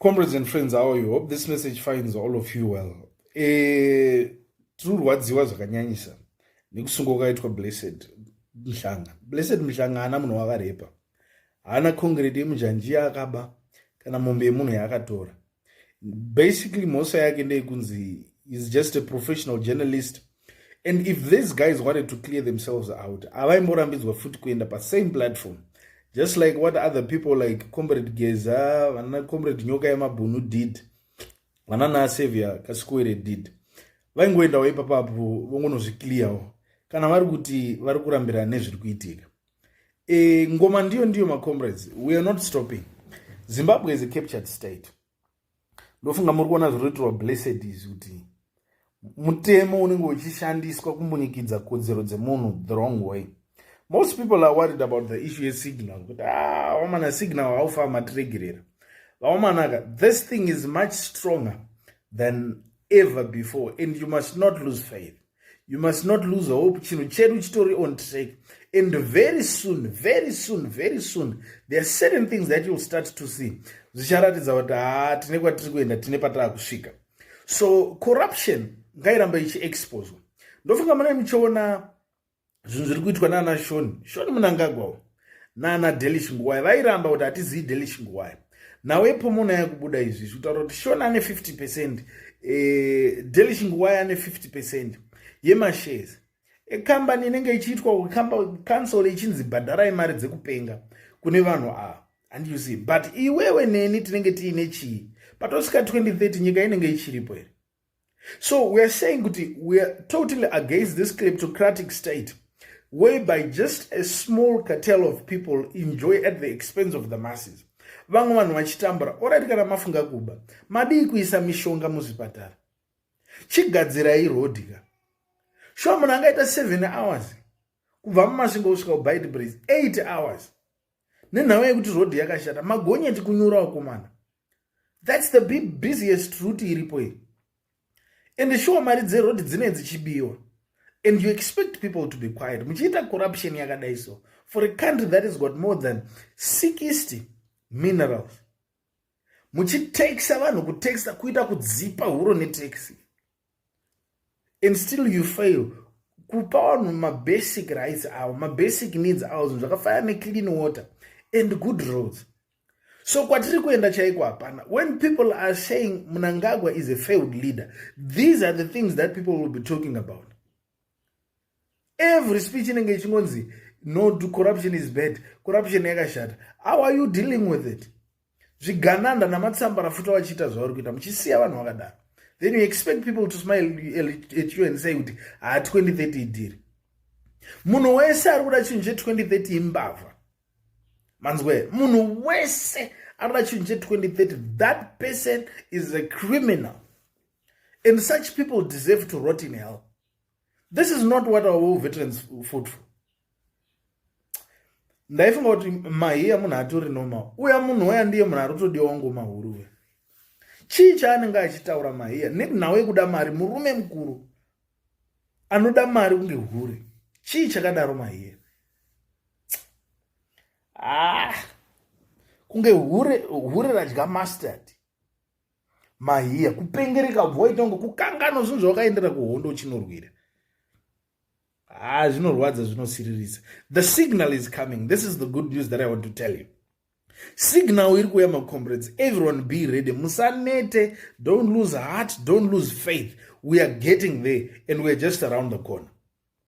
Comrades and friends, how are you? Hope this message finds all of you well. Tiri kurwadziwa zvakanyanyisa nekusungwa kwakaitwa Blessed Mhlanga. Blessed Mhlanga haana munhu wakarepa, haana concrete yemunjanji yaakaba kana mombe yemunhu yaakatora. Basically, mhosva yake ndeyekunzi is just a professional journalist, and if these guys wanted to clear themselves out, havaimborambidzwa futi kuenda pasame platform, just like what other people like Comrade Geza, vana Comrade Nyoka Yemabhunu did, vana naSaviour Kasukuwere did. Vaingoendawo ipapapo vongonozviclearwo kana vari kuti vari kurambira nezviri kuitika. Ngoma ndiyo ndiyo, macomrades. We are not stopping. Zimbabwe is a captured state. Ndofunga muri kuona zviri kuitirwa Blessed izvi, kuti mutemo unenge uchishandiswa kumbunyikidza kodzero dzemunhu the wrong way. Most people are worried about the issue yesignal, kuti, "Ah, wamana, signal haufa matiregerera." Vaomanaka, this thing is much stronger than ever before, and you must not lose faith, you must not lose hope. Chinhu chedu chitori on track, and very soon, very soon, very soon, there are certain things that you'll start to see zvicharatidza kuti ha, tine kwatiri kuenda, tine pataa kusvika. So corruption ngairamba ichiexposwa. Ndofunga mune muchiona zvinhu zviri kuitwa naana Sean Mnangagwawo naana Delish Nguwaya. Vairamba kuti hatizivi Delish Nguwaya. Nawepo muna yakubuda izvi kutaura kuti Sean ane 50%, Delish Nguwaya ane 50% yemashares ekambani inenge ichiitwa council, ichinzi bhadharai mari dzekupenga kune vanhu ava. And you see, but iwewe neni tinenge tiine chii patosvika 2030? Nyika inenge ichiripo here? So we are saying kuti we are totally against this kleptocratic state whereby just a small cartel of people enjoy at the expense of the masses, vamwe vanhu vachitambura. Alright, kana mafunga kuba, madii kuisa mishonga muzvipatara? Chigadzirai rodhi ka. Shuwa, munhu angaita 7 hours kubva muMasvingo kusvika kuBeitbridge, 8 hours, nenhau yekuti rodhi yakashata, magonyeti kunyura wakomana. That's the big busiest route iripo iyi, and sure, mari dzerodhi dzinee dzichibiwa, and you expect people to be quiet muchiita corruption yakadai? So for a country that has got more than 60 minerals, muchitaxa vanhu, kutaxa kuita kudzipa huro netax, and still you fail kupa vanhu mabasic rights avo, mabasic needs avo, zvinhu zvakafanana neclean water and good roads. So kwatiri kuenda chaiko hapana. When people are saying Mnangagwa is a failed leader, these are the things that people will be talking about. Every speech inenge ichingonzi, "No to corruption is bad, corruption yakashata." How are you dealing with it? Zvigananda namatsambara futa vachiita zvavari kuita, muchisiya vanhu vakadaro, then you expect people to smile at you and say kuti, "Ha, 2030 idhiri." Munhu wese ari kuda chinhu che2030 imbavha. Manzwe, munhu wese ari kuda chinhu che2030, that person is a criminal, and such people deserve to rot in hell. This is not what our war veterans fought for. Ndaifunga kuti Mahiya munhu atori normal. Uya munhu uya ndiye munhu ari kutodiwa ngoma huru uya. Chii chaanenge achitaura Mahiya nenhau yekuda mari? Murume mukuru anoda mari kunge hure, chii chakadaro Mahiya? Ah, kunge hure, hure radya mustard. Mahiya kupengereka, bva waita kunge kukanganwa zvinhu zvawakaendera kuhondo uchinorwira. Ah, zvinorwadza, zvinosiririsa. The signal is coming. This is the good news that I want to tell you. Signal iri kuuya, macomrades. Everyone be ready. Musanete. Don't lose heart, don't lose faith. We are getting there, and we are just around the corner.